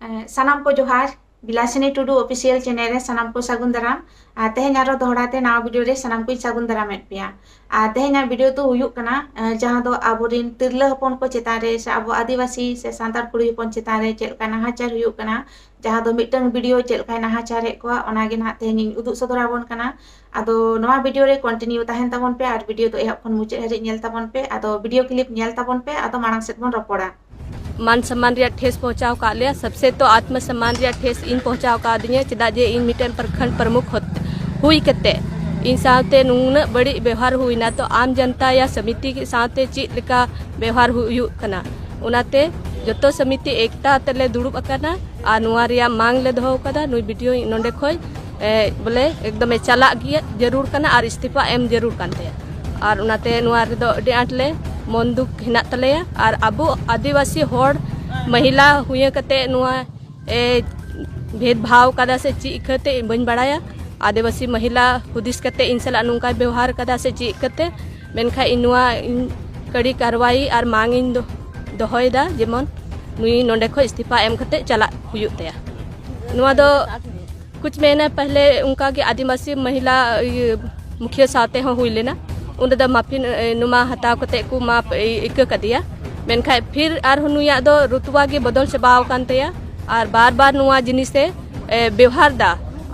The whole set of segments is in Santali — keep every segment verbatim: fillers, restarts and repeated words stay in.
ᱮᱸ, ᱥᱟᱱᱟᱢ ᱠᱚ ᱡᱚᱦᱟᱨ᱾ ᱵᱤᱞᱟᱥᱤᱱᱤ ᱴᱩᱰᱩ ᱚᱯᱷᱤᱥᱤᱭᱟᱞ ᱪᱮᱱᱮᱞ ᱨᱮ ᱥᱟᱱᱟᱢ ᱠᱚ ᱥᱟᱹᱜᱩᱱ ᱫᱟᱨᱟᱢ᱾ ᱟᱨ ᱛᱮᱦᱮᱧ ᱟᱨᱚ ᱫᱚᱦᱲᱟ ᱛᱮ ᱱᱟᱣᱟ ᱵᱷᱤᱰᱤᱭᱳ ᱨᱮ ᱥᱟᱱᱟᱢ ᱠᱚᱧ ᱥᱟᱹᱜᱩᱱ ᱫᱟᱨᱟᱢᱮᱫ ᱯᱮᱭᱟ᱾ ᱟᱨ ᱛᱮᱦᱮᱧᱟᱜ ᱵᱷᱤᱰᱤᱭᱳ ᱫᱚ ᱦᱩᱭᱩᱜ ᱠᱟᱱᱟ, ᱮᱸ, ᱡᱟᱦᱟᱸ ᱫᱚ ᱟᱵᱚᱨᱮᱱ ᱛᱤᱨᱞᱟᱹ ᱦᱚᱯᱚᱱ ᱠᱚ ᱪᱮᱛᱟᱱ ᱨᱮ ᱥᱮ ᱟᱵᱚ ᱟᱹᱫᱤᱵᱟᱹᱥᱤ ᱥᱮ ᱥᱟᱱᱛᱟᱲ ᱠᱩᱲᱤ ᱦᱚᱯᱚᱱ ᱪᱮᱛᱟᱱ ᱨᱮ ᱪᱮᱫ ᱞᱮᱠᱟ ᱱᱟᱦᱟᱪᱟᱨ ᱦᱩᱭᱩᱜ ᱠᱟᱱᱟ, ᱡᱟᱦᱟᱸ ᱫᱚ ᱢᱤᱫᱴᱟᱝ ᱵᱷᱤᱰᱤᱭᱳ ᱪᱮᱫ ᱞᱮᱠᱟᱭ ᱱᱟᱦᱟᱪᱟᱨᱮᱫ ᱠᱚᱣᱟ, ᱚᱱᱟ ᱜᱮ ᱱᱟᱦᱟᱜ ᱛᱮᱦᱮᱧ ᱤᱧ ᱩᱫᱩᱜ ᱥᱚᱫᱚᱨ ᱟᱵᱚᱱ ᱠᱟᱱᱟ᱾ ᱟᱫᱚ ᱱᱚᱣᱟ ᱵᱷᱤᱰᱤᱭᱳ ᱨᱮ ᱠᱚᱱᱴᱤᱱᱤᱭᱩ ᱛᱟᱦᱮᱱ ᱛᱟᱵᱚᱱ ᱯᱮ ᱟᱨ ᱵᱷᱤᱰᱤᱭᱳ ᱫᱚ ᱮᱦᱚᱵ ᱠᱷᱚᱱ ᱢᱩᱪᱟᱹᱫ ᱦᱟᱹᱨᱤᱡ ᱧᱮᱞ ᱛᱟᱵᱚᱱ ᱯᱮ᱾ ᱟᱫᱚ ᱵᱷᱤᱰᱤᱭᱳ ᱠᱞᱤᱯ ᱧᱮᱞ ᱛᱟᱵᱚᱱ ᱯᱮ, ᱟᱫᱚ ᱢᱟᱲᱟᱝ ᱥᱮᱫ ᱵᱚᱱ ᱨᱚᱯᱚᱲᱟ᱾ मान सम्मान रिया ठेस पहुंचाव का लिया। सबसे तो आत्मसम्मान रिया ठेस इन पहुंचाव का दिए, चेदा जे इन मिटन प्रखंड प्रमुख होत हुई कते इन सावते नुंगन बड़ी व्यवहार हुई ना, तो आम जनता या समिति के सावते चीज लेका व्यवहार हुई कना। उनाते जतो समिति एकता तले दुड़ुब अकना, आ नुआ रिया मांग ले दोहो कदा, नुई वीडियो नोंडे खोई, ए, बोले एकदम ए चला गिया जरूर कना, आर इस्तीफा एम जरूर कान तया। ᱟᱨ ᱚᱱᱟᱛᱮ ᱱᱚᱣᱟ ᱨᱮᱫᱚ ᱟᱹᱰᱤ ᱟᱸᱴ ᱞᱮ ᱢᱚᱱ ᱫᱩᱠ ᱦᱮᱱᱟᱜ ᱛᱟᱞᱮᱭᱟ᱾ ᱟᱨ ᱟᱵᱚ ᱟᱹᱫᱤᱵᱟᱹᱥᱤ ᱦᱚᱲ ᱢᱚᱦᱤᱞᱟ ᱦᱩᱭ ᱠᱟᱛᱮ ᱱᱚᱣᱟ ᱮ, ᱵᱷᱮᱫᱽᱵᱷᱟᱣ ᱠᱟᱫᱟ ᱥᱮ ᱪᱮᱫ ᱤᱠᱷᱟᱹᱛᱮ ᱵᱟᱹᱧ ᱵᱟᱲᱟᱭᱟ᱾ ᱟᱹᱫᱤᱵᱟᱹᱥᱤ ᱢᱚᱦᱤᱞᱟ ᱦᱩᱫᱤᱥ ᱠᱟᱛᱮ ᱤᱧ ᱥᱟᱞᱟᱜ ᱱᱚᱝᱠᱟᱭ ᱵᱮᱣᱦᱟᱨ ᱠᱟᱫᱟ ᱥᱮ ᱪᱮᱫ ᱤᱠᱷᱟᱹᱛᱮ, ᱢᱮᱱᱠᱷᱟᱱ ᱤᱧ ᱱᱚᱣᱟ ᱤᱧ ᱠᱟᱹᱲᱤ ᱠᱟᱨᱣᱟᱭ ᱟᱨ ᱢᱟᱝ ᱤᱧ ᱫᱚ ᱫᱚᱦᱚᱭᱮᱫᱟ, ᱡᱮᱢᱚᱱ ᱱᱩᱭ ᱱᱚᱰᱮ ᱠᱷᱚᱱ ᱤᱥᱛᱤᱯᱷᱟ ᱮᱢ ᱠᱟᱛᱮ ᱪᱟᱞᱟᱜ ᱦᱩᱭᱩᱜ ᱛᱟᱭᱟ᱾ ᱱᱚᱣᱟ ᱫᱚ ᱠᱩᱪ ᱢᱟᱦᱤᱱᱟ ᱯᱟᱦᱞᱮ ᱚᱱᱠᱟ ᱜᱮ ᱟᱹᱫᱤᱵᱟᱹᱥᱤ ᱢᱚᱦᱤᱞᱟ ᱤᱭᱟᱹ ᱢᱩᱠᱷᱤᱭᱟᱹ ᱥᱟᱶᱛᱮ ᱦᱚᱸ ᱦᱩᱭ ᱞᱮᱱᱟ᱾ ᱚᱸᱰᱮ ᱫᱚ ᱢᱟᱯᱷᱤ ᱮ, ᱱᱩᱢᱟ ᱦᱟᱛᱟᱣ ᱠᱟᱛᱮ ᱠᱚ ᱢᱟᱯ ᱮ, ᱤᱠᱟᱹ ᱠᱟᱫᱮᱭᱟ᱾ ᱢᱮᱱᱠᱷᱟᱱ ᱯᱷᱤᱨ ᱟᱨᱦᱚᱸ ᱱᱩᱭᱟᱜ ᱫᱚ ᱨᱩᱛᱵᱟ ᱜᱮ ᱵᱚᱫᱚᱞ ᱪᱟᱵᱟᱣ ᱟᱠᱟᱱ ᱛᱟᱭᱟ᱾ ᱟᱨ ᱵᱟᱨ ᱵᱟᱨ ᱱᱚᱣᱟ ᱡᱤᱱᱤᱥ ᱮ ᱮ, ᱵᱮᱣᱦᱟᱨ ᱫᱟ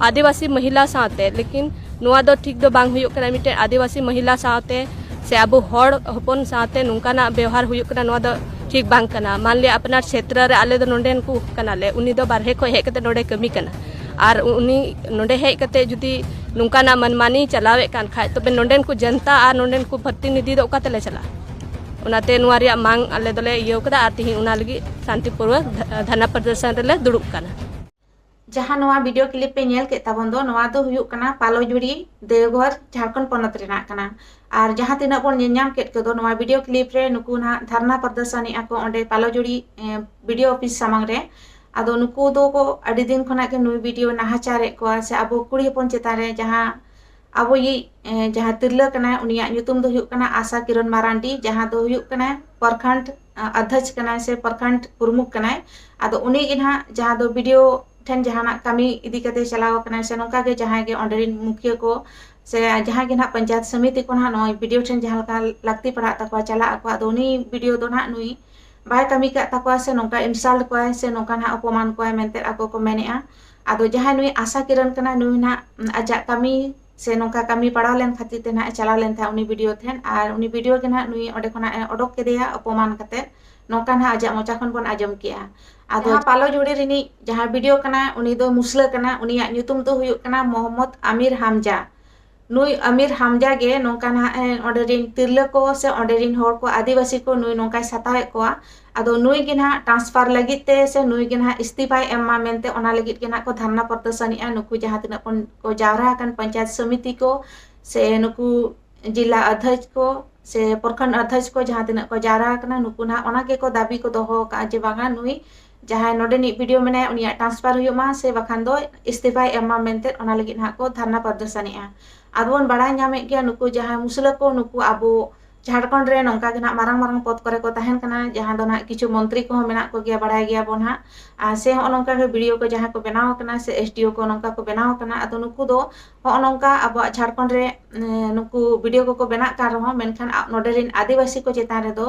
ᱟᱹᱫᱤᱵᱟᱹᱥᱤ ᱢᱚᱦᱤᱞᱟ ᱥᱟᱶᱛᱮ᱾ ᱞᱮᱠᱤᱱ ᱱᱚᱣᱟ ᱫᱚ ᱴᱷᱤᱠ ᱫᱚ ᱵᱟᱝ ᱦᱩᱭᱩᱜ ᱠᱟᱱᱟ᱾ ᱢᱤᱫᱴᱮᱱ ᱟᱹᱫᱤᱵᱟᱹᱥᱤ ᱢᱚᱦᱤᱞᱟ ᱥᱟᱶᱛᱮ ᱥᱮ ᱟᱵᱚ ᱦᱚᱲ ᱦᱚᱯᱚᱱ ᱥᱟᱶᱛᱮ ᱱᱚᱝᱠᱟᱱᱟᱜ ᱵᱮᱣᱦᱟᱨ ᱦᱩᱭᱩᱜ ᱠᱟᱱᱟ, ᱱᱚᱣᱟ ᱫᱚ ᱴᱷᱤᱠ ᱵᱟᱝ ᱠᱟᱱᱟ᱾ ᱢᱟᱱᱞᱤᱭᱟ ᱟᱯᱱᱟᱨ ᱪᱷᱮᱛᱨᱚ ᱨᱮ ᱟᱞᱮ ᱫᱚ ᱱᱚᱰᱮᱱ ᱠᱚ ᱠᱟᱱᱟᱞᱮ, ᱩᱱᱤ ᱫᱚ ᱵᱟᱨᱦᱮ ᱠᱷᱚᱱ ᱦᱮᱡ ᱠᱟᱛᱮ ᱱᱚᱰᱮ ᱠᱟᱹᱢᱤ ᱠᱟᱱᱟ, ᱟᱨ ᱩᱱᱤ ᱱᱚᱰᱮ ᱦᱮᱡ ᱠᱟᱛᱮ ᱡᱩᱫᱤ ᱱᱚᱝᱠᱟᱱᱟᱜ ᱢᱟᱱᱢᱟᱱᱤ ᱪᱟᱞᱟᱣᱮᱫ ᱠᱟᱱ ᱠᱷᱟᱡ, ᱛᱚᱵᱮ ᱱᱚᱰᱮᱱ ᱠᱚ ᱡᱚᱱᱛᱟ ᱟᱨ ᱱᱚᱰᱮᱱ ᱠᱚ ᱯᱨᱚᱛᱤᱱᱤᱫᱷᱤ ᱫᱚ ᱚᱠᱟ ᱛᱮᱞᱮ ᱪᱟᱞᱟᱜᱼᱟ? ᱚᱱᱟᱛᱮ ᱱᱚᱣᱟ ᱨᱮᱭᱟᱜ ᱢᱟᱝ ᱟᱞᱮ ᱫᱚᱞᱮ ᱤᱭᱟᱹᱣ ᱠᱟᱫᱟ ᱟᱨ ᱛᱤᱦᱤᱧ ᱚᱱᱟ ᱞᱟᱹᱜᱤᱫ ᱥᱟᱱᱛᱤᱯᱩᱨ ᱫᱷᱟ-, ᱫᱷᱟᱨᱱᱟ ᱯᱨᱚᱫᱚᱨᱥᱚᱱ ᱨᱮᱞᱮ ᱫᱩᱲᱩᱵ ᱠᱟᱱᱟ᱾ ᱡᱟᱦᱟᱸ ᱱᱚᱣᱟ ᱵᱷᱤᱰᱤᱭᱳ ᱠᱞᱤᱯ ᱯᱮ ᱧᱮᱞ ᱠᱮᱫ ᱛᱟᱵᱚᱱ ᱫᱚ, ᱱᱚᱣᱟ ᱫᱚ ᱦᱩᱭᱩᱜ ᱠᱟᱱᱟ ᱯᱟᱞᱚᱡᱩᱲᱤ, ᱫᱮᱣᱜᱷᱚᱨ, ᱡᱷᱟᱲᱠᱷᱚᱸᱰ ᱯᱚᱱᱚᱛ ᱨᱮᱱᱟᱜ ᱠᱟᱱᱟ᱾ ᱟᱨ ᱡᱟᱦᱟᱸ ᱛᱤᱱᱟᱹᱜ ᱵᱚᱱ ᱧᱮᱞ ᱧᱟᱢ ᱠᱮᱫ ᱠᱚᱫᱚ, ᱱᱚᱣᱟ ᱵᱷᱤᱰᱤᱭᱳ ᱠᱞᱤᱯ ᱨᱮ ᱱᱩᱠᱩ ᱱᱟᱦᱟᱜ ᱫᱷᱟᱨᱱᱟ ᱯᱨᱚᱫᱚᱨᱥᱚᱱᱮᱜᱼᱟ ᱠᱚ ᱚᱸᱰᱮ ᱯᱟᱞᱚᱡᱩᱲᱤ, ᱮ, ᱵᱤᱰᱤᱭᱳ ᱚᱯᱷᱤᱥ ᱥᱟᱢᱟᱝ ᱨᱮ᱾ ᱟᱫᱚ ᱱᱩᱠᱩ ᱫᱚ ᱠᱚ ᱟᱹᱰᱤ ᱫᱤᱱ ᱠᱷᱚᱱᱟᱜ ᱜᱮ ᱱᱩᱭ ᱵᱤᱰᱤᱭᱳ ᱱᱟᱦᱟᱪᱟᱨᱮᱫ ᱠᱚᱣᱟ ᱥᱮ ᱟᱵᱚ ᱠᱩᱲᱤ ᱦᱚᱯᱚᱱ ᱪᱮᱛᱟᱱ ᱨᱮ ᱡᱟᱦᱟᱸ ᱟᱵᱚᱭᱤᱡ, ᱮ, ᱡᱟᱦᱟᱸ ᱛᱤᱨᱞᱟᱹ ᱠᱟᱱᱟᱭ, ᱩᱱᱤᱭᱟᱜ ᱧᱩᱛᱩᱢ ᱫᱚ ᱦᱩᱭᱩᱜ ᱠᱟᱱᱟ ᱟᱥᱟ ᱠᱤᱨᱚᱱ ᱢᱟᱨᱟᱱᱰᱤ, ᱡᱟᱦᱟᱸ ᱫᱚ ᱦᱩᱭᱩᱜ ᱠᱟᱱᱟ ᱯᱨᱚᱠᱷᱚᱸᱰ ᱟᱫᱷᱭᱚᱠᱥ ᱠᱟᱱᱟᱭ ᱥᱮ ᱯᱨᱚᱠᱷᱚᱸᱰ ᱯᱨᱚᱢᱩᱠᱷ ᱠᱟᱱᱟᱭ᱾ ᱟᱫᱚ ᱩᱱᱤ ᱜᱮ ᱱᱟᱦᱟᱜ ᱡᱟᱦᱟᱸ ᱫᱚ ᱵᱤ ᱰᱤ ᱳ ᱴᱷᱮᱱ ᱡᱟᱦᱟᱱᱟᱜ ᱠᱟᱹᱢᱤ ᱤᱫᱤ ᱠᱟᱛᱮ ᱪᱟᱞᱟᱣ ᱟᱠᱟᱱᱟᱭ ᱥᱮ ᱱᱚᱝᱠᱟ ᱜᱮ ᱡᱟᱦᱟᱸᱭ ᱜᱮ ᱚᱸᱰᱮ ᱨᱤᱱ ᱢᱩᱠᱷᱤᱭᱟᱹ ᱠᱚ ᱥᱮ ᱡᱟᱦᱟᱸᱭ ᱜᱮ ᱱᱟᱦᱟᱜ ᱯᱚᱧᱪᱟᱭᱮᱛ ᱥᱚᱢᱤᱛᱤ ᱠᱚ ᱱᱟᱦᱟᱜ ᱱᱚᱜᱼᱚᱭ ᱵᱤ ᱰᱤ ᱳ ᱴᱷᱮᱱ ᱡᱟᱦᱟᱸ ᱞᱮᱠᱟ ᱞᱟᱹᱠᱛᱤ ᱯᱟᱲᱟᱜ ᱛᱟᱠᱚᱣᱟ ᱪᱟᱞᱟᱜ ᱟᱠᱚ, ᱟᱫᱚ ᱩᱱᱤ ᱵᱤ ᱰᱤ ᱳ ᱫᱚ ᱱᱟᱦᱟᱜ ᱱᱩᱭ ᱵᱟᱭ ᱠᱟᱹᱢᱤ ᱠᱟᱜ ᱛᱟᱠᱚᱣᱟ ᱥᱮ ᱱᱚᱝᱠᱟ insult ᱠᱚᱣᱟᱭ ᱥᱮ ᱱᱚᱝᱠᱟ ᱱᱟᱦᱟᱜ ᱚᱯᱚᱢᱟᱱ ᱠᱚᱣᱟᱭ ᱢᱮᱱᱛᱮ ᱟᱠᱚ ᱠᱚ ᱢᱮᱱᱮᱜᱼᱟ᱾ ᱟᱫᱚ ᱡᱟᱦᱟᱸᱭ ᱱᱩᱭ ᱟᱥᱟ ᱠᱤᱨᱚᱱ ᱠᱟᱱᱟᱭ, ᱱᱩᱭ ᱱᱟᱦᱟᱜ ᱟᱡᱟᱜ ᱠᱟᱹᱢᱤ ᱥᱮ ᱱᱚᱝᱠᱟ ᱠᱟᱹᱢᱤ ᱯᱟᱲᱟᱣ ᱞᱮᱱ ᱠᱷᱟᱹᱛᱤᱨ ᱛᱮ ᱱᱟᱦᱟᱜ ᱮ ᱪᱟᱞᱟᱣ ᱞᱮᱱ ᱛᱟᱦᱮᱸᱫ ᱩᱱᱤ ᱵᱤ ᱰᱤ ᱳ ᱴᱷᱮᱱ, ᱟᱨ ᱩᱱᱤ ᱵᱤ ᱰᱤ ᱳ ᱜᱮ ᱱᱟᱦᱟᱜ ᱱᱩᱭ ᱚᱸᱰᱮ ᱠᱷᱚᱱᱟᱜ ᱮ ᱚᱰᱚᱠ ᱠᱮᱫᱮᱭᱟ ᱚᱯᱚᱢᱟᱱ ᱠᱟᱛᱮ, ᱱᱚᱝᱠᱟ ᱱᱟᱦᱟᱜ ᱟᱡᱟᱜ ᱢᱚᱪᱟ ᱠᱷᱚᱱ ᱵᱚᱱ ᱟᱸᱡᱚᱢ ᱠᱮᱜᱼᱟ᱾ ᱟᱫᱚ ᱡᱟᱦᱟᱸ ᱯᱟᱞᱚᱡᱩᱲᱤ ᱨᱤᱱᱤᱡ ᱡᱟᱦᱟᱸᱭ ᱵᱤ ᱰᱤ ᱳ ᱠᱟᱱᱟᱭ, ᱩᱱᱤ ᱫᱚ ᱢᱩᱥᱞᱟᱹ ᱠᱟᱱᱟ, ᱩᱱᱤᱭᱟᱜ ᱧᱩᱛᱩᱢ ᱫᱚ ᱦᱩᱭᱩᱜ ᱠᱟᱱᱟ ᱢᱚᱦᱚᱢᱢᱚᱫᱽ ᱟᱢᱤᱨ ᱦᱟᱢᱡᱟ᱾ ᱱᱩᱭ ᱟᱢᱤᱨ ᱦᱟᱢᱡᱟ ᱜᱮ ᱱᱚᱝᱠᱟ ᱱᱟᱦᱟᱜ, ᱮ, ᱚᱸᱰᱮ ᱨᱤᱱ ᱛᱤᱨᱞᱟᱹ ᱠᱚ ᱥᱮ ᱚᱸᱰᱮ ᱨᱤᱱ ᱦᱚᱲ ᱠᱚ, ᱟᱹᱫᱤᱵᱟᱹᱥᱤ ᱠᱚ ᱱᱩᱭ ᱱᱚᱝᱠᱟᱭ ᱥᱟᱛᱟᱣᱮᱫ ᱠᱚᱣᱟ᱾ ᱟᱫᱚ ᱱᱩᱭ ᱜᱮ ᱱᱟᱦᱟᱜ transfer ᱞᱟᱹᱜᱤᱫ ᱛᱮ ᱥᱮ ᱱᱩᱭ ᱜᱮ ᱱᱟᱦᱟᱜ ᱤᱥᱛᱤᱯᱷᱟᱭ ᱮᱢ ᱢᱟ ᱢᱮᱱᱛᱮ ᱚᱱᱟ ᱞᱟᱹᱜᱤᱫ ᱜᱮ ᱱᱟᱦᱟᱜ ᱠᱚ ᱫᱷᱟᱨᱱᱟ ᱯᱨᱚᱫᱚᱨᱥᱚᱱᱮᱜᱼᱟ᱾ ᱱᱩᱠᱩ ᱡᱟᱦᱟᱸ ᱛᱤᱱᱟᱹᱜ ᱠᱚ, ᱠᱚ ᱡᱟᱣᱨᱟ ᱟᱠᱟᱱ ᱯᱚᱧᱪᱟᱭᱮᱛ ᱥᱚᱢᱤᱛᱤ ᱠᱚ ᱥᱮ ᱱᱩᱠᱩ ᱡᱤᱞᱟ ᱚᱫᱷᱭᱚᱠᱥ ᱠᱚ ᱥᱮ ᱯᱨᱚᱠᱷᱚᱸᱰ ᱚᱫᱷᱭᱚᱠᱥ ᱠᱚ ᱡᱟᱦᱟᱸ ᱛᱤᱱᱟᱹᱜ ᱠᱚ ᱡᱟᱣᱨᱟ ᱟᱠᱟᱱᱟ, ᱱᱩᱠᱩ ᱱᱟᱦᱟᱜ ᱚᱱᱟ ᱜᱮᱠᱚ ᱫᱟᱹᱵᱤ ᱠᱚ ᱫᱚᱦᱚ ᱟᱠᱟᱫᱼᱟ ᱡᱮ ᱵᱟᱝᱟ, ᱱᱩᱭ ᱡᱟᱦᱟᱸᱭ ᱱᱚᱰᱮᱱᱤᱡ ᱵᱤ ᱰᱤ ᱳ ᱢᱮᱱᱟᱭᱟ ᱩᱱᱤᱭᱟᱜ transfer ᱦᱩᱭᱩᱜ ᱢᱟ ᱥᱮ ᱵᱟᱠᱷᱟᱱ ᱫᱚ ᱤᱥᱛᱤᱯᱷᱟᱭ ᱮᱢ ᱢᱟ ᱢᱮᱱᱛᱮ ᱚᱱᱟ ᱞᱟᱹᱜᱤᱫ ᱱᱟᱦᱟᱜ ᱠᱚ ᱫᱷᱟᱨᱱᱟ ᱯᱨᱚᱫᱚᱨᱥᱚᱱᱮᱜᱼᱟ᱾ ᱟᱫᱚ ᱵᱚᱱ ᱵᱟᱲᱟᱭ ᱧᱟᱢᱮᱫ ᱜᱮᱭᱟ ᱱᱩᱠᱩ ᱡᱟᱦᱟᱸᱭ ᱢᱩᱥᱞᱟᱹ ᱠᱚ ᱱᱩᱠᱩ ᱟᱵᱚ ᱡᱷᱟᱲᱠᱷᱚᱸᱰ ᱨᱮ ᱱᱚᱝᱠᱟ ᱜᱮ ᱱᱟᱦᱟᱜ ᱢᱟᱨᱟᱝ ᱢᱟᱨᱟᱝ ᱯᱚᱫᱽ ᱠᱚᱨᱮ ᱠᱚ ᱛᱟᱦᱮᱱ ᱠᱟᱱᱟ, ᱡᱟᱦᱟᱸ ᱫᱚ ᱱᱟᱦᱟᱜ ᱠᱤᱪᱷᱩ ᱢᱚᱱᱛᱨᱤ ᱠᱚᱦᱚᱸ ᱢᱮᱱᱟᱜ ᱠᱚᱜᱮᱭᱟ, ᱵᱟᱲᱟᱭ ᱜᱮᱭᱟᱵᱚᱱ ᱱᱟᱦᱟᱜ᱾ ᱟᱨ ᱥᱮ ᱦᱚᱸᱜᱼᱚ ᱱᱚᱝᱠᱟ ᱜᱮ ᱵᱤ ᱰᱤ ᱳ ᱠᱚ ᱡᱟᱦᱟᱸ ᱠᱚ ᱵᱮᱱᱟᱣ ᱟᱠᱟᱱᱟ ᱥᱮ ᱮᱥ ᱰᱤ ᱳ ᱠᱚ ᱱᱚᱝᱠᱟ ᱠᱚ ᱵᱮᱱᱟᱣ ᱟᱠᱟᱱᱟ, ᱟᱫᱚ ᱱᱩᱠᱩ ᱫᱚ ᱦᱚᱸᱜᱼᱚ ᱱᱚᱝᱠᱟ ᱟᱵᱚᱣᱟᱜ ᱡᱷᱟᱲᱠᱷᱚᱸᱰ ᱨᱮ, ᱮ, ᱱᱩᱠᱩ ᱵᱤ ᱰᱤ ᱳ ᱠᱚᱠᱚ ᱵᱮᱱᱟᱜ ᱠᱟᱱ ᱨᱮᱦᱚᱸ, ᱢᱮᱱᱠᱷᱟᱱ ᱟ-, ᱱᱚᱰᱮ ᱨᱤᱱ ᱟᱹᱫᱤᱵᱟᱹᱥᱤ ᱠᱚ ᱪᱮᱛᱟᱱ ᱨᱮᱫᱚ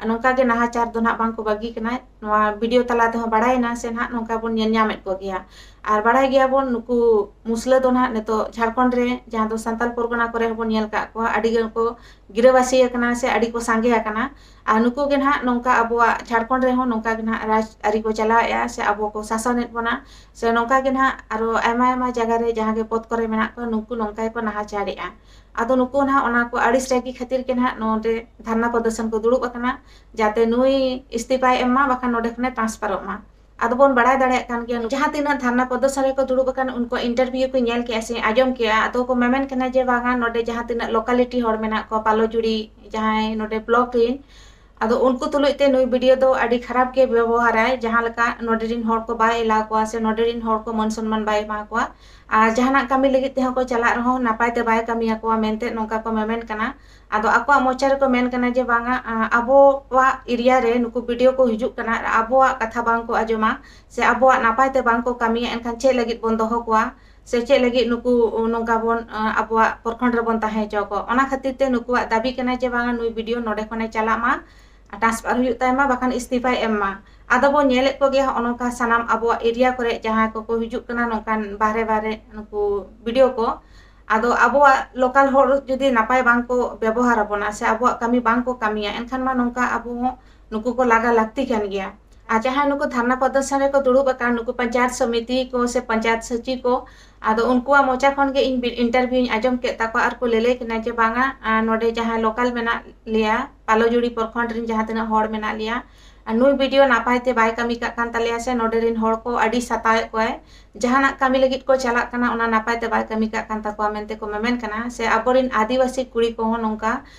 ᱱᱚᱝᱠᱟ ᱜᱮ ᱱᱟᱦᱟᱪᱟᱨ ᱫᱚ ᱱᱟᱦᱟᱜ ᱵᱟᱝ ᱠᱚ ᱵᱟᱹᱜᱤ ᱠᱟᱱᱟ᱾ ᱱᱚᱣᱟ ᱵᱤ ᱰᱤ ᱳ ᱛᱟᱞᱟ ᱛᱮᱦᱚᱸ ᱵᱟᱲᱟᱭᱮᱱᱟ ᱥᱮ ᱱᱟᱦᱟᱜ ᱱᱚᱝᱠᱟ ᱵᱚᱱ ᱧᱮᱞ ᱧᱟᱢᱮᱫ ᱠᱚᱜᱮᱭᱟ᱾ ᱟᱨ ᱵᱟᱲᱟᱭ ᱜᱮᱭᱟᱵᱚᱱ ᱱᱩᱠᱩ ᱢᱩᱥᱞᱟᱹ ᱫᱚ ᱱᱟᱦᱟᱜ ᱱᱤᱛᱚᱜ ᱡᱷᱟᱲᱠᱷᱚᱸᱰ ᱨᱮ, ᱡᱟᱦᱟᱸ ᱫᱚ ᱥᱟᱱᱛᱟᱞ ᱯᱚᱨᱜᱚᱱᱟ ᱠᱚᱨᱮ ᱦᱚᱸᱵᱚᱱ ᱧᱮᱞ ᱟᱠᱟᱫ ᱠᱚᱣᱟ, ᱟᱹᱰᱤ ᱜᱟᱱ ᱠᱚ ᱜᱤᱨᱟᱹᱵᱟᱹᱥᱤ ᱟᱠᱟᱱᱟ ᱥᱮ ᱟᱹᱰᱤ ᱠᱚ ᱥᱟᱸᱜᱮ ᱟᱠᱟᱱᱟ᱾ ᱟᱨ ᱱᱩᱠᱩ ᱜᱮ ᱱᱟᱦᱟᱜ ᱱᱚᱝᱠᱟ ᱟᱵᱚᱣᱟᱜ ᱡᱷᱟᱲᱠᱷᱚᱸᱰ ᱨᱮᱦᱚᱸ ᱱᱚᱝᱠᱟ ᱜᱮ ᱱᱟᱦᱟᱜ ᱨᱟᱡᱽ ᱟᱹᱨᱤ ᱠᱚ ᱪᱟᱞᱟᱣᱮᱫᱼᱟ ᱥᱮ ᱟᱵᱚ ᱠᱚ ᱥᱟᱥᱚᱱᱮᱫ ᱵᱚᱱᱟ ᱥᱮ ᱱᱚᱝᱠᱟ ᱜᱮ ᱱᱟᱦᱟᱜ ᱟᱨᱚ ᱟᱭᱢᱟ ᱟᱭᱢᱟ ᱡᱟᱭᱜᱟ ᱨᱮ ᱡᱟᱦᱟᱸ ᱜᱮ ᱯᱚᱫᱽ ᱠᱚᱨᱮ ᱢᱮᱱᱟᱜ ᱠᱚᱣᱟ, ᱱᱩᱠᱩ ᱱᱚᱝᱠᱟ ᱜᱮᱠᱚ ᱱᱟᱦᱟᱪᱟᱨᱮᱫᱼᱟ᱾ ᱟᱫᱚ ᱱᱩᱠᱩ ᱱᱟᱦᱟᱜ ᱚᱱᱟ ᱠᱚ ᱟᱹᱲᱤᱥ ᱨᱟᱹᱜᱤ ᱠᱷᱟᱹᱛᱤᱨ ᱜᱮ ᱱᱟᱦᱟᱜ ᱱᱚᱰᱮ ᱫᱷᱟᱨᱱᱟ ᱯᱨᱚᱫᱚᱨᱥᱚᱱ ᱠᱚ ᱫᱩᱲᱩᱵ ᱟᱠᱟᱱᱟ, ᱡᱟᱛᱮ ᱱᱩᱭ ᱤᱥᱛᱤᱯᱷᱟᱭ ᱮᱢ ᱢᱟ, ᱵᱟᱠᱷᱟᱱ ᱱᱚᱰᱮ ᱠᱷᱚᱱᱮ transferᱚᱜ ᱢᱟ᱾ ᱟᱫᱚ ᱵᱚᱱ ᱵᱟᱲᱟᱭ ᱫᱟᱲᱮᱭᱟᱜ ᱠᱟᱱ ᱜᱮᱭᱟ, ᱡᱟᱦᱟᱸ ᱛᱤᱱᱟᱹᱜ ᱫᱷᱟᱨᱱᱟ ᱯᱨᱚᱫᱚᱨᱥᱚᱱ ᱨᱮᱠᱚ ᱫᱩᱲᱩᱵ ᱟᱠᱟᱱ, ᱩᱱᱠᱩ interview ᱠᱚ ᱧᱮᱞ ᱠᱮᱜᱼᱟ ᱥᱮ ᱟᱸᱡᱚᱢ ᱠᱮᱜᱼᱟ, ᱟᱫᱚ ᱠᱚ ᱢᱮᱢᱮᱱ ᱠᱟᱱᱟ ᱡᱮ ᱵᱟᱝᱟ, ᱱᱚᱰᱮ ᱡᱟᱦᱟᱸ ᱛᱤᱱᱟᱹᱜ locality ᱦᱚᱲ ᱢᱮᱱᱟᱜ ᱠᱚᱣᱟ, ᱯᱟᱞᱚᱡᱩᱲᱤ ᱡᱟᱦᱟᱸᱭ ᱱᱚᱰᱮ block ᱨᱤᱱ, ᱟᱫᱚ ᱩᱱᱠᱩ ᱛᱩᱞᱩᱡ ᱛᱮ ᱱᱩᱭ ᱵᱤ ᱰᱤ ᱳ ᱫᱚ ᱟᱹᱰᱤ ᱠᱷᱟᱨᱟᱯ ᱜᱮ ᱵᱮᱵᱚᱦᱟᱨᱟᱭ, ᱡᱟᱦᱟᱸ ᱞᱮᱠᱟ ᱱᱚᱰᱮ ᱨᱤᱱ ᱦᱚᱲ ᱠᱚ ᱵᱟᱭ ᱮᱞᱟᱣ ᱠᱚᱣᱟ ᱥᱮ ᱱᱚᱰᱮ ᱨᱤᱱ ᱦᱚᱲ ᱠᱚ ᱢᱟᱹᱱ ᱥᱚᱱᱢᱟᱱ ᱵᱟᱭ ᱮᱢᱟ ᱠᱚᱣᱟ᱾ ᱟᱨ ᱡᱟᱦᱟᱱᱟᱜ ᱠᱟᱹᱢᱤ ᱞᱟᱹᱜᱤᱫ ᱛᱮᱦᱚᱸ ᱠᱚ ᱪᱟᱞᱟᱜ ᱨᱮᱦᱚᱸ ᱱᱟᱯᱟᱭ ᱛᱮ ᱵᱟᱭ ᱠᱟᱹᱢᱤᱭᱟᱠᱚᱣᱟ ᱢᱮᱱᱛᱮ ᱱᱚᱝᱠᱟ ᱠᱚ ᱢᱮᱢᱮᱱ ᱠᱟᱱᱟ᱾ ᱟᱫᱚ ᱟᱠᱚᱣᱟᱜ ᱢᱚᱪᱟ ᱨᱮᱠᱚ ᱢᱮᱱ ᱠᱟᱱᱟ ᱡᱮ ᱵᱟᱝᱟ, ᱟ, ᱟᱵᱚᱣᱟᱜ ᱮᱨᱤᱭᱟ ᱨᱮ ᱱᱩᱠᱩ ᱵᱤᱰᱤᱭᱳ ᱠᱚ ᱦᱤᱡᱩᱜ ᱠᱟᱱᱟ ᱟᱨ ᱟᱵᱚᱣᱟᱜ ᱠᱟᱛᱷᱟ ᱵᱟᱝ ᱠᱚ ᱟᱸᱡᱚᱢᱟ ᱥᱮ ᱟᱵᱚᱣᱟᱜ ᱱᱟᱯᱟᱭ ᱛᱮ ᱵᱟᱝ ᱠᱚ ᱠᱟᱹᱢᱤᱭᱟ, ᱮᱱᱠᱷᱟᱱ ᱪᱮᱫ ᱞᱟᱹᱜᱤᱫ ᱵᱚᱱ ᱫᱚᱦᱚ ᱠᱚᱣᱟ ᱥᱮ ᱪᱮᱫ ᱞᱟᱹᱜᱤᱫ ᱱᱩᱠᱩ ᱱᱚᱝᱠᱟ ᱵᱚᱱ, ᱟ, ᱟᱵᱚᱣᱟᱜ ᱯᱨᱚᱠᱷᱚᱸᱰ ᱨᱮᱵᱚᱱ ᱛᱟᱦᱮᱸ ᱦᱚᱪᱚ ᱠᱚᱣᱟ? ᱚᱱᱟ ᱠᱷᱟᱹᱛᱤᱨ ᱛᱮ ᱱᱩᱠᱩᱣᱟᱜ ᱫᱟᱹᱵᱤ ᱠᱟᱱᱟ ᱡᱮ ᱵᱟᱝᱟ, ᱱᱩᱭ ᱵᱤᱰᱤᱭᱳ ᱱᱚᱰᱮ ᱠᱷᱚᱱᱮ ᱪᱟᱞᱟᱜ ᱢᱟ, ᱴᱨᱟᱱᱥᱯᱷᱟᱨ ᱦᱩᱭᱩᱜ ᱛᱟᱭ ᱢᱟ, ᱵᱟᱠᱷᱟᱱ ᱤᱥᱛᱤᱯᱷᱟᱭ ᱮᱢ ᱢᱟ᱾ ᱟᱫᱚ ᱵᱚᱱ ᱧᱮᱞᱮᱫ ᱠᱚᱜᱮᱭᱟ ᱦᱚᱸᱜᱼᱚ ᱱᱚᱝᱠᱟ ᱥᱟᱱᱟᱢ ᱟᱵᱚᱣᱟᱜ ᱮᱨᱤᱭᱟ ᱠᱚᱨᱮ ᱡᱟᱦᱟᱸᱭ ᱠᱚᱠᱚ ᱦᱤᱡᱩᱜ ᱠᱟᱱᱟ ᱱᱚᱝᱠᱟᱱ ᱵᱟᱦᱨᱮ ᱵᱟᱦᱨᱮ ᱱᱩᱠᱩ ᱵᱤᱰᱤᱭᱳ ᱠᱚ᱾ ᱟᱫᱚ ᱟᱵᱚᱣᱟᱜ ᱞᱳᱠᱟᱞ ᱦᱚᱲ ᱡᱩᱫᱤ ᱱᱟᱯᱟᱭ ᱵᱟᱝ ᱠᱚ ᱵᱮᱵᱚᱦᱟᱨ ᱟᱵᱚᱱᱟ ᱥᱮ ᱟᱵᱚᱣᱟᱜ ᱠᱟᱹᱢᱤ ᱵᱟᱝ ᱠᱚ ᱠᱟᱹᱢᱤᱭᱟ, ᱮᱱᱠᱷᱟᱱ ᱢᱟ ᱱᱚᱝᱠᱟ ᱟᱵᱚ ᱦᱚᱸ ᱱᱩᱠᱩ ᱠᱚ ᱞᱟᱜᱟ ᱞᱟᱹᱠᱛᱤ ᱠᱟᱱ ᱜᱮᱭᱟ᱾ ᱟᱨ ᱡᱟᱦᱟᱸᱭ ᱱᱩᱠᱩ ᱫᱷᱟᱨᱱᱟ ᱯᱨᱚᱫᱚᱨᱥᱚᱱ ᱨᱮᱠᱚ ᱫᱩᱲᱩᱵ ᱟᱠᱟᱱ ᱱᱩᱠᱩ ᱯᱚᱧᱪᱟᱭᱮᱛ ᱥᱚᱢᱤᱛᱤ ᱠᱚ ᱥᱮ ᱯᱚᱧᱪᱟᱭᱮᱛ ᱥᱚᱪᱤᱵᱽ ᱠᱚ, ᱟᱫᱚ ᱩᱱᱠᱩᱣᱟᱜ ᱢᱚᱪᱟ ᱠᱷᱚᱱ ᱜᱮ ᱤᱧ ᱵᱤ-, ᱤᱱᱴᱟᱨᱵᱷᱤᱣ ᱤᱧ ᱟᱸᱡᱚᱢ ᱠᱮᱫ ᱛᱟᱠᱚᱣᱟ ᱟᱨ ᱠᱚ ᱞᱟᱹᱞᱟᱹᱭ ᱠᱟᱱᱟ ᱡᱮ ᱵᱟᱝᱟ, ᱟᱨ ᱱᱚᱰᱮ ᱡᱟᱦᱟᱸᱭ ᱞᱳᱠᱟᱞ ᱢᱮᱱᱟᱜ ᱞᱮᱭᱟ, ᱯᱟᱞᱚᱡᱩᱲᱤ ᱯᱨᱚᱠᱷᱚᱸᱰ ᱨᱮᱱ ᱡᱟᱦᱟᱸ ᱛᱤᱱᱟᱹᱜ ᱦᱚᱲ ᱢᱮᱱᱟᱜ ᱞᱮᱭᱟ, ᱟᱨ ᱱᱩᱭ ᱵᱤᱰᱤᱭᱳ ᱱᱟᱯᱟᱭ ᱛᱮ ᱵᱟᱭ ᱠᱟᱹᱢᱤ ᱠᱟᱜ ᱠᱟᱱ ᱛᱟᱞᱮᱭᱟ ᱥᱮ ᱱᱚᱰᱮ ᱨᱮᱱ ᱦᱚᱲ ᱠᱚ ᱟᱹᱰᱤ ᱥᱟᱛᱟᱣᱮᱫ ᱠᱚᱣᱟᱭ, ᱡᱟᱦᱟᱱᱟᱜ ᱠᱟᱹᱢᱤ ᱞᱟᱹᱜᱤᱫ ᱠᱚ ᱪᱟᱞᱟᱜ ᱠᱟᱱᱟ, ᱚᱱᱟ ᱱᱟᱯᱟᱭ ᱛᱮ ᱵᱟᱭ ᱠᱟᱹᱢᱤ ᱠᱟᱜ ᱠᱟᱱ ᱛᱟᱠᱚᱣᱟ ᱢᱮᱱᱛᱮ ᱠᱚ ᱢᱮᱢᱮᱱ ᱠᱟᱱᱟ᱾ ᱥᱮ ᱟᱵᱚᱨᱮᱱ ᱟᱹᱫᱤᱵᱟᱹᱥᱤ ᱠᱩᱲᱤ ᱠᱚᱦᱚᱸ ᱱᱚᱝᱠᱟ,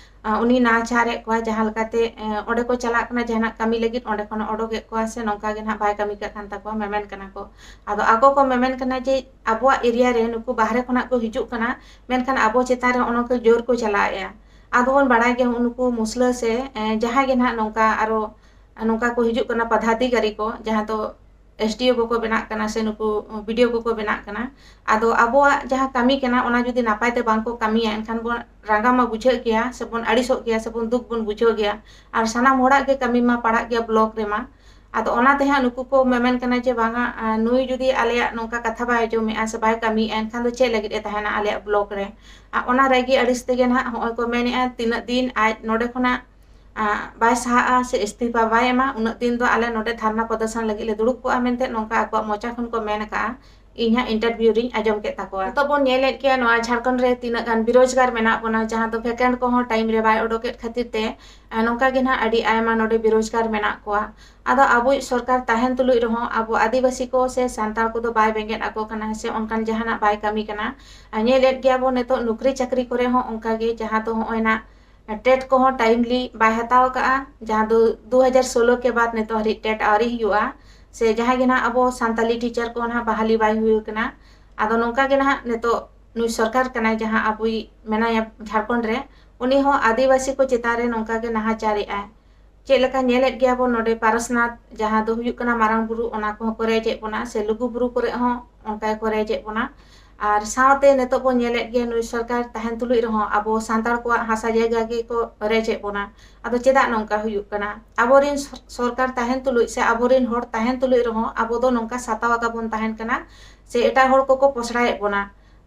ᱟ, ᱩᱱᱤ ᱱᱟᱦᱟᱪᱟᱨᱮᱫ ᱠᱚᱣᱟ, ᱡᱟᱦᱟᱸ ᱞᱮᱠᱟᱛᱮ, ᱮ, ᱚᱸᱰᱮ ᱠᱚ ᱪᱟᱞᱟᱜ ᱠᱟᱱᱟ ᱡᱟᱦᱟᱱᱟᱜ ᱠᱟᱹᱢᱤ ᱞᱟᱹᱜᱤᱫ, ᱚᱸᱰᱮ ᱠᱷᱚᱱ ᱚᱰᱚᱠᱮᱫ ᱠᱚᱣᱟ ᱥᱮ ᱱᱚᱝᱠᱟ ᱜᱮ ᱱᱟᱦᱟᱜ ᱵᱟᱭ ᱠᱟᱹᱢᱤ ᱠᱟᱜ ᱠᱟᱱ ᱛᱟᱠᱚᱣᱟ, ᱢᱮᱢᱮᱱ ᱠᱟᱱᱟ ᱠᱚ᱾ ᱟᱫᱚ ᱟᱠᱚ ᱠᱚ ᱢᱮᱢᱮᱱ ᱠᱟᱱᱟ ᱡᱮ ᱟᱵᱚᱣᱟᱜ ᱮᱨᱤᱭᱟ ᱨᱮ ᱱᱩᱠᱩ ᱵᱟᱦᱨᱮ ᱠᱷᱚᱱᱟᱜ ᱠᱚ ᱦᱤᱡᱩᱜ ᱠᱟᱱᱟ, ᱢᱮᱱᱠᱷᱟᱱ ᱟᱵᱚ ᱪᱮᱛᱟᱱ ᱨᱮ ᱚᱱᱟ ᱠᱚ ᱡᱳᱨ ᱠᱚ ᱪᱟᱞᱟᱣᱮᱫᱼᱟ᱾ ᱟᱫᱚ ᱵᱚᱱ ᱵᱟᱲᱟᱭ ᱜᱮᱭᱟ ᱱᱩᱠᱩ ᱢᱩᱥᱞᱟᱹ ᱥᱮ, ᱮ, ᱡᱟᱦᱟᱸᱭ ᱜᱮ ᱱᱟᱦᱟᱜ ᱱᱚᱝᱠᱟ ᱟᱨᱚ ᱱᱚᱝᱠᱟ ᱠᱚ ᱦᱤᱡᱩᱜ ᱠᱟᱱᱟ ᱯᱚᱫᱟᱫᱷᱤᱠᱟᱨᱤ ᱠᱚ, ᱡᱟᱦᱟᱸ ᱫᱚ ᱮᱥ ᱰᱤ ᱳ ᱠᱚᱠᱚ ᱵᱮᱱᱟᱜ ᱠᱟᱱᱟ ᱥᱮ ᱱᱩᱠᱩ ᱵᱤ ᱰᱤ ᱳ ᱠᱚᱠᱚ ᱵᱮᱱᱟᱜ ᱠᱟᱱᱟ᱾ ᱟᱫᱚ ᱟᱵᱚᱣᱟᱜ ᱡᱟᱦᱟᱸ ᱠᱟᱹᱢᱤ ᱠᱟᱱᱟ ᱚᱱᱟ ᱡᱩᱫᱤ ᱱᱟᱯᱟᱭ ᱛᱮ ᱵᱟᱝ ᱠᱚ ᱠᱟᱹᱢᱤᱭᱟ, ᱮᱱᱠᱷᱟᱱ ᱵᱚᱱ ᱨᱟᱸᱜᱟ ᱢᱟ ᱵᱩᱡᱷᱟᱹᱜ ᱜᱮᱭᱟ ᱥᱮ ᱵᱚᱱ ᱟᱹᱲᱤᱥᱚᱜ ᱜᱮᱭᱟ ᱥᱮ ᱵᱚᱱ ᱫᱩᱠ ᱵᱚᱱ ᱵᱩᱡᱷᱟᱹᱣ ᱜᱮᱭᱟ᱾ ᱟᱨ ᱥᱟᱱᱟᱢ ᱦᱚᱲᱟᱜ ᱜᱮ ᱠᱟᱹᱢᱤ ᱢᱟ ᱯᱟᱲᱟᱜ ᱜᱮᱭᱟ ᱵᱞᱚᱠ ᱨᱮᱢᱟ᱾ ᱟᱫᱚ ᱚᱱᱟᱛᱮ ᱦᱟᱸᱜ ᱱᱩᱠᱩ ᱠᱚ ᱢᱮᱢᱮᱱ ᱠᱟᱱᱟ ᱡᱮ ᱵᱟᱝᱟ, ᱟ, ᱱᱩᱭ ᱡᱩᱫᱤ ᱟᱞᱮᱭᱟᱜ ᱱᱚᱝᱠᱟ ᱠᱟᱛᱷᱟ ᱵᱟᱭ ᱟᱸᱡᱚᱢᱮᱜᱼᱟ ᱥᱮ ᱵᱟᱭ ᱠᱟᱹᱢᱤᱭᱮᱜᱼᱟ, ᱮᱱᱠᱷᱟᱱ ᱫᱚ ᱪᱮᱫ ᱞᱟᱹᱜᱤᱫ ᱮ ᱛᱟᱦᱮᱱᱟ ᱟᱞᱮᱭᱟᱜ ᱵᱞᱚᱠ ᱨᱮ? ᱟ, ᱚᱱᱟ ᱨᱟᱹᱜᱤ ᱟᱹᱲᱤᱥ ᱛᱮᱜᱮ ᱱᱟᱦᱟᱜ ᱦᱚᱸᱜᱼᱚᱭ ᱠᱚ ᱢᱮᱱᱮᱜᱼᱟ, ᱛᱤᱱᱟᱹᱜ ᱫᱤᱱ ᱟᱡ ᱱᱚᱰᱮ ᱠᱷᱚᱱᱟᱜ, ᱟ, ᱵᱟᱭ ᱥᱟᱦᱟᱜᱼᱟ ᱥᱮ ᱤᱥᱛᱤᱯᱷᱟ ᱵᱟᱭ ᱮᱢᱟ, ᱩᱱᱟᱹᱜ ᱫᱤᱱ ᱫᱚ ᱟᱞᱮ ᱱᱚᱰᱮ ᱫᱷᱟᱨᱱᱟ ᱯᱨᱚᱫᱚᱨᱥᱚᱱ ᱞᱟᱹᱜᱤᱫ ᱞᱮ ᱫᱩᱲᱩᱵ ᱠᱚᱜᱼᱟ ᱢᱮᱱᱛᱮ ᱱᱚᱝᱠᱟ ᱟᱠᱚᱣᱟᱜ ᱢᱚᱪᱟ ᱠᱷᱚᱱ ᱠᱚ ᱢᱮᱱ ᱟᱠᱟᱜᱼᱟ᱾ ᱤᱧ ᱦᱟᱸᱜ ᱤᱱᱴᱟᱨᱵᱷᱤᱭᱩ ᱨᱤᱧ ᱟᱸᱡᱚᱢ ᱠᱮᱫ ᱛᱟᱠᱚᱣᱟ᱾ ᱱᱤᱛᱚᱜ ᱵᱚᱱ ᱧᱮᱞᱮᱫ ᱜᱮᱭᱟ ᱱᱚᱣᱟ ᱡᱷᱟᱲᱠᱷᱚᱸᱰ ᱨᱮ ᱛᱤᱱᱟᱹᱜ ᱜᱟᱱ ᱵᱮᱨᱳᱡᱽᱜᱟᱨ ᱢᱮᱱᱟᱜ ᱵᱚᱱᱟ, ᱡᱟᱦᱟᱸ ᱫᱚ ᱵᱷᱮᱠᱮᱱᱴ ᱠᱚᱦᱚᱸ ᱴᱟᱭᱤᱢ ᱨᱮ ᱵᱟᱭ ᱚᱰᱚᱠᱮᱫ ᱠᱷᱟᱹᱛᱤᱨ ᱛᱮ, ᱟ, ᱱᱚᱝᱠᱟ ᱜᱮ ᱱᱟᱦᱟᱜ ᱟᱹᱰᱤ ᱟᱭᱢᱟ ᱱᱚᱰᱮ ᱵᱮᱨᱳᱡᱽᱜᱟᱨ ᱢᱮᱱᱟᱜ ᱠᱚᱣᱟ᱾ ᱟᱫᱚ ᱟᱵᱚᱭᱤᱡ ᱥᱚᱨᱠᱟᱨ ᱛᱟᱦᱮᱱ ᱛᱩᱞᱩᱡ ᱨᱮᱦᱚᱸ ᱟᱵᱚ ᱟᱹᱫᱤᱵᱟᱹᱥᱤ ᱠᱚ ᱥᱮ ᱥᱟᱱᱛᱟᱲ ᱠᱚᱫᱚ ᱵᱟᱭ ᱵᱮᱸᱜᱮᱫ ᱟᱠᱚ ᱠᱟᱱᱟ ᱥᱮ ᱚᱱᱠᱟᱱ ᱡᱟᱦᱟᱱᱟᱜ ᱵᱟᱭ ᱠᱟᱹᱢᱤ ᱠᱟᱱᱟ᱾ ᱟᱨ ᱧᱮᱞᱮᱫ ᱜᱮᱭᱟ ᱵᱚᱱ ᱱᱤᱛᱚᱜ ᱱᱩᱠᱨᱤ ᱪᱟᱹᱠᱨᱤ ᱠᱚᱨᱮ ᱦᱚᱸ ᱚᱱᱠᱟ ᱜᱮ, ᱡᱟᱦᱟᱸ ᱫᱚ ᱦᱚᱸᱜᱼᱚᱭ ᱱᱟᱜ ᱴᱮᱴ ᱠᱚᱦᱚᱸ ᱴᱟᱭᱤᱢᱞᱤ ᱵᱟᱭ ᱦᱟᱛᱟᱣ ᱟᱠᱟᱫᱼᱟ, ᱡᱟᱦᱟᱸ ᱫᱚ ᱫᱩ ᱦᱟᱡᱟᱨ ᱥᱳᱞᱳ ᱠᱮ ᱵᱟᱫ ᱱᱤᱛᱚᱜ ᱦᱟᱹᱨᱤᱡ ᱴᱮᱴ ᱟᱹᱣᱨᱤ ᱦᱩᱭᱩᱜᱼᱟ᱾ ᱥᱮ ᱡᱟᱦᱟᱸᱭ ᱜᱮ ᱱᱟᱦᱟᱜ ᱟᱵᱚ ᱥᱟᱱᱛᱟᱞᱤ ᱴᱤᱪᱟᱨ ᱠᱚ ᱱᱟᱦᱟᱜ ᱵᱟᱦᱟᱞᱤ ᱵᱟᱭ ᱦᱩᱭ ᱟᱠᱟᱱᱟ᱾ ᱟᱫᱚ ᱱᱚᱝᱠᱟ ᱜᱮ ᱱᱟᱦᱟᱜ ᱱᱤᱛᱚᱜ ᱱᱩᱭ ᱥᱚᱨᱠᱟᱨ ᱠᱟᱱᱟᱭ, ᱡᱟᱦᱟᱸ ᱟᱵᱚᱭᱤᱡ ᱢᱮᱱᱟᱭᱟ ᱡᱷᱟᱲᱠᱷᱚᱸᱰ ᱨᱮ, ᱩᱱᱤ ᱦᱚᱸ ᱟᱹᱫᱤᱵᱟᱹᱥᱤ ᱠᱚ ᱪᱮᱛᱟᱱ ᱨᱮ ᱱᱚᱝᱠᱟ ᱜᱮ ᱱᱟᱦᱟᱪᱟᱨᱮᱜᱼᱟᱭ᱾ ᱪᱮᱫ ᱞᱮᱠᱟ ᱧᱮᱞᱮᱫ ᱜᱮᱭᱟ ᱵᱚᱱ ᱱᱚᱰᱮ ᱯᱟᱨᱟᱥᱱᱟᱛᱷ, ᱡᱟᱦᱟᱸ ᱫᱚ ᱦᱩᱭᱩᱜ ᱠᱟᱱᱟ ᱢᱟᱨᱟᱝ ᱵᱩᱨᱩ, ᱚᱱᱟ ᱠᱚᱦᱚᱸ ᱠᱚ ᱨᱮᱡᱮᱫ ᱵᱚᱱᱟ, ᱥᱮ ᱞᱩᱜᱩ ᱵᱩᱨᱩ ᱠᱚᱨᱮ ᱦᱚᱸ ᱚᱱᱠᱟ ᱜᱮᱠᱚ ᱨᱮᱡᱮᱫ ᱵᱚᱱᱟ᱾ ᱟᱨ ᱥᱟᱶᱛᱮ ᱱᱤᱛᱚᱜ ᱵᱚᱱ ᱧᱮᱞᱮᱫ ᱜᱮᱭᱟ, ᱱᱩᱭ ᱥᱚᱨᱠᱟᱨ ᱛᱟᱦᱮᱱ ᱛᱩᱞᱩᱡ ᱨᱮᱦᱚᱸ ᱟᱵᱚ ᱥᱟᱱᱛᱟᱲ ᱠᱚᱣᱟᱜ ᱦᱟᱥᱟ ᱡᱟᱭᱜᱟ ᱜᱮᱠᱚ ᱨᱮᱡᱮᱫ ᱵᱚᱱᱟ᱾ ᱟᱫᱚ ᱪᱮᱫᱟᱜ ᱱᱚᱝᱠᱟ ᱦᱩᱭᱩᱜ ᱠᱟᱱᱟ? ᱟᱵᱚᱨᱮᱱ ᱥᱚᱨ-, ᱥᱚᱨᱠᱟᱨ ᱛᱟᱦᱮᱱ ᱛᱩᱞᱩᱡ ᱥᱮ ᱟᱵᱚᱨᱮᱱ ᱦᱚᱲ ᱛᱟᱦᱮᱱ ᱛᱩᱞᱩᱡ ᱨᱮᱦᱚᱸ ᱟᱵᱚ ᱫᱚ ᱱᱚᱝᱠᱟ ᱥᱟᱛᱟᱣ ᱟᱠᱟ ᱵᱚᱱ ᱛᱟᱦᱮᱱ ᱠᱟᱱᱟ, ᱥᱮ ᱮᱴᱟᱜ ᱦᱚᱲ ᱠᱚᱠᱚ ᱯᱚᱥᱲᱟᱭᱮᱫ ᱵᱚᱱᱟ᱾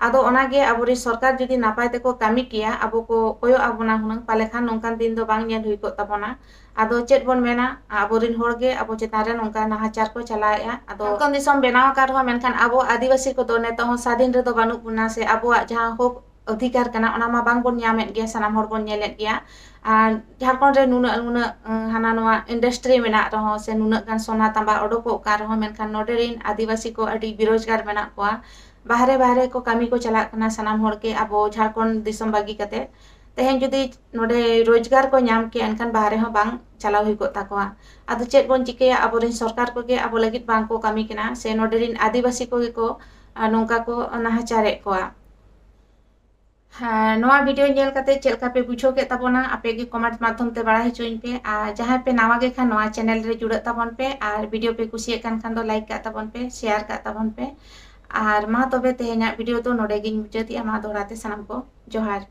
ᱟᱫᱚ ᱚᱱᱟᱜᱮ ᱟᱵᱚᱨᱮᱱ ᱥᱚᱨᱠᱟᱨ ᱡᱩᱫᱤ ᱱᱟᱯᱟᱭ ᱛᱮᱠᱚ ᱠᱟᱹᱢᱤ ᱠᱮᱭᱟ, ᱟᱵᱚ ᱠᱚ ᱠᱚᱭᱚᱜ ᱟᱵᱚᱱᱟ ᱦᱩᱱᱟᱹᱝ, ᱯᱟᱞᱮ ᱠᱷᱟᱱ ᱱᱚᱝᱠᱟᱱ ᱫᱤᱱ ᱫᱚ ᱵᱟᱝ ᱧᱮᱞ ᱦᱩᱭ ᱠᱚᱜ ᱛᱟᱵᱚᱱᱟ᱾ ᱟᱫᱚ ᱪᱮᱫ ᱵᱚᱱ ᱢᱮᱱᱟ, ᱟᱵᱚᱨᱮᱱ ᱦᱚᱲ ᱜᱮ ᱟᱵᱚ ᱪᱮᱛᱟᱱ ᱨᱮ ᱱᱚᱝᱠᱟ ᱱᱟᱦᱟᱪᱟᱨ ᱠᱚ ᱪᱟᱞᱟᱣᱮᱫᱼᱟ᱾ ᱟᱫᱚ ᱡᱷᱟᱲᱠᱷᱚᱸᱰ ᱫᱤᱥᱚᱢ ᱵᱮᱱᱟᱣ ᱟᱠᱟᱱ ᱨᱮᱦᱚᱸ, ᱢᱮᱱᱠᱷᱟᱱ ᱟᱵᱚ ᱟᱹᱫᱤᱵᱟᱹᱥᱤ ᱠᱚᱫᱚ ᱱᱤᱛᱚᱜ ᱦᱚᱸ ᱥᱟᱫᱷᱤᱱ ᱨᱮᱫᱚ ᱵᱟᱹᱱᱩᱜ ᱵᱚᱱᱟ, ᱥᱮ ᱟᱵᱚᱣᱟᱜ ᱡᱟᱦᱟᱸ ᱦᱚᱠ ᱚᱫᱷᱤᱠᱟᱨ ᱠᱟᱱᱟ, ᱚᱱᱟ ᱢᱟ ᱵᱟᱝᱵᱚᱱ ᱧᱟᱢᱮᱫ ᱜᱮᱭᱟ, ᱥᱟᱱᱟᱢ ᱦᱚᱲ ᱵᱚᱱ ᱧᱮᱞᱮᱫ ᱜᱮᱭᱟ᱾ ᱟᱨ ᱡᱷᱟᱲᱠᱷᱚᱸᱰ ᱨᱮ ᱱᱩᱱᱟᱹᱜ, ᱱᱩᱱᱟᱹᱜ, ᱟᱸ, ᱦᱟᱱᱟ ᱱᱚᱣᱟ industry ᱢᱮᱱᱟᱜ ᱨᱮᱦᱚᱸ, ᱥᱮ ᱱᱩᱱᱟᱹᱜ ᱜᱟᱱ ᱥᱚᱱᱟ ᱛᱟᱸᱵᱟ ᱚᱰᱚᱠᱚᱜ ᱠᱟᱱ ᱨᱮᱦᱚᱸ, ᱢᱮᱱᱠᱷᱟᱱ ᱱᱚᱰᱮ ᱨᱮᱱ ᱟᱹᱫᱤᱵᱟᱹᱥᱤ ᱠᱚ ᱟᱹᱰᱤ ᱵᱮᱨᱳᱡᱽᱜᱟᱨ ᱢᱮᱱᱟᱜ ᱠᱚᱣᱟ, ᱵᱟᱦᱨᱮ ᱵᱟᱦᱨᱮ ᱠᱚ ᱠᱟᱹᱢᱤ ᱠᱚ ᱪᱟᱞᱟᱜ ᱠᱟᱱᱟ, ᱥᱟᱱᱟᱢ ᱦᱚᱲ ᱜᱮ ᱟᱵᱚ ᱡᱷᱟᱲᱠᱷᱚᱸᱰ ᱫᱤᱥᱚᱢ ᱵᱟᱹᱜᱤ ᱠᱟᱛᱮ᱾ ᱛᱮᱦᱮᱧ ᱡᱩᱫᱤ ᱱᱚᱰᱮ ᱨᱳᱡᱽᱜᱟᱨ ᱠᱚ ᱧᱟᱢ ᱠᱮᱭᱟ, ᱮᱱᱠᱷᱟᱱ ᱵᱟᱦᱨᱮ ᱦᱚᱸ ᱵᱟᱝ ᱪᱟᱞᱟᱣ ᱦᱩᱭ ᱠᱚᱜ ᱛᱟᱠᱚᱣᱟ᱾ ᱟᱫᱚ ᱪᱮᱫ ᱵᱚᱱ ᱪᱤᱠᱟᱹᱭᱟ, ᱟᱵᱚᱨᱮᱱ ᱥᱚᱨᱠᱟᱨ ᱠᱚᱜᱮ ᱟᱵᱚ ᱞᱟᱹᱜᱤᱫ ᱵᱟᱝ ᱠᱚ ᱠᱟᱹᱢᱤ ᱠᱟᱱᱟ, ᱥᱮ ᱱᱚᱰᱮ ᱨᱮᱱ ᱟᱹᱫᱤᱵᱟᱹᱥᱤ ᱠᱚᱜᱮ ᱠᱚ, ᱟ, ᱱᱚᱝᱠᱟ ᱠᱚ ᱱᱟᱦᱟᱪᱟᱨᱮᱫ ᱠᱚᱣᱟ᱾ ᱦᱮᱸ, ᱱᱚᱣᱟ video ᱧᱮᱞ ᱠᱟᱛᱮ ᱪᱮᱫ ᱞᱮᱠᱟ ᱯᱮ ᱵᱩᱡᱷᱟᱹᱣ ᱠᱮᱫ ᱛᱟᱵᱚᱱᱟ, ᱟᱯᱮ ᱜᱮ comment ᱢᱟᱫᱽᱫᱷᱚᱢ ᱛᱮ ᱵᱟᱲᱟᱭ ᱦᱚᱪᱚᱧ ᱯᱮ᱾ ᱟᱨ ᱡᱟᱦᱟᱸᱭ ᱯᱮ ᱱᱟᱣᱟ ᱜᱮ ᱠᱷᱟᱱ, ᱱᱚᱣᱟ channel ᱨᱮ ᱡᱩᱲᱟᱹᱜ ᱛᱟᱵᱚᱱ ᱯᱮ, ᱟᱨ video ᱯᱮ ᱠᱩᱥᱤᱭᱟᱜ ᱠᱟᱱ ᱠᱷᱟᱱ ᱫᱚ like ᱠᱟᱜ ᱛᱟᱵᱚᱱ ᱯᱮ, share ᱠᱟᱜ ᱛᱟᱵᱚᱱ ᱯᱮ᱾ ᱟᱨ ᱢᱟ ᱛᱚᱵᱮ ᱛᱮᱦᱮᱧᱟᱜ video ᱫᱚ ᱱᱚᱰᱮ ᱜᱤᱧ ᱢᱩᱪᱟᱹᱫᱮᱜᱼᱟ᱾ ᱢᱟ ᱫᱚᱦᱲᱟ ᱛᱮ ᱥᱟᱱᱟᱢ ᱠᱚ ᱡᱚᱦᱟᱨ᱾